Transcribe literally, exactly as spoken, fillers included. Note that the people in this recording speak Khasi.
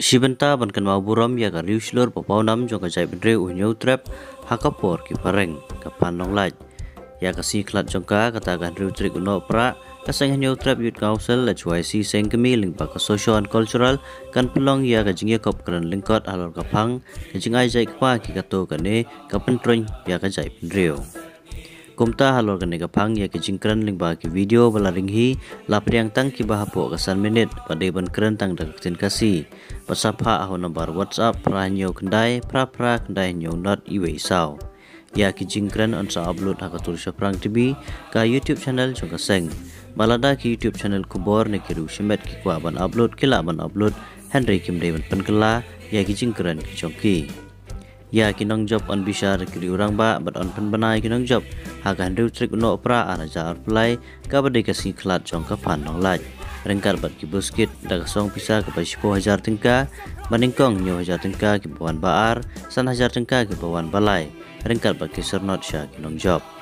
Shibynta ban kynmaw burom ïa ka riew shlur papawnam jong ka jaitbynriew u Hynñiewtrep ha ka por ki pareng, ka Phan Nonglait. Ïa ka sngi khlad jong ka, kata ka hynriew tarik u Nohprah, ka seng Hynñiewtrep Youth Council, H Y C Sengkmie, lyngba ka Socio and Cultural, kan pynlong ïa ka jingïakop kren lyngkot halor ka phang ka jingai jait kpa ki kato kane ka pyntrein ïa ka jaitbynriew. Kumta halor kane ka phang ïa ki jingkren lyngba ki video ba la ring hi, la pdiang tang kiba hapoh ka san minit, ba dei ban kren tang da ka ktien Khasi. Bad sa phah ha u nambar WhatsApp phra hynñiew khyndai phra phra khyndai hynñiew nod iwei isaw. Ïa ki jingkren yn sa upload ha ka Tur Shaphrang T V, ka YouTube channel jong ka seng. Bad lada ki YouTube channel khubor ne ki riew shimet ki kwah ban upload, ki lah ban upload, hynrei kim dei ban pynkylla ïa ki jingkren ki jong ki. Ïa ki nongjop yn bishar ki riew rangbah bad yn pynbna ïa ki nongjop ha ka hynriew tarik u Nohprah ar hajar arphew lai, kaba dei ka sngi khlad jong ka Phan Nonglait. Ryngkat bad ki buskit da ka song pisa kaba shiphew hajar tyngka, ba nyngkong hynñiew hajar tyngka kiba wan ba ar, san hajar tyngka kiba wan ba lai, ryngkat bad ki syrnod sha ki nongjop.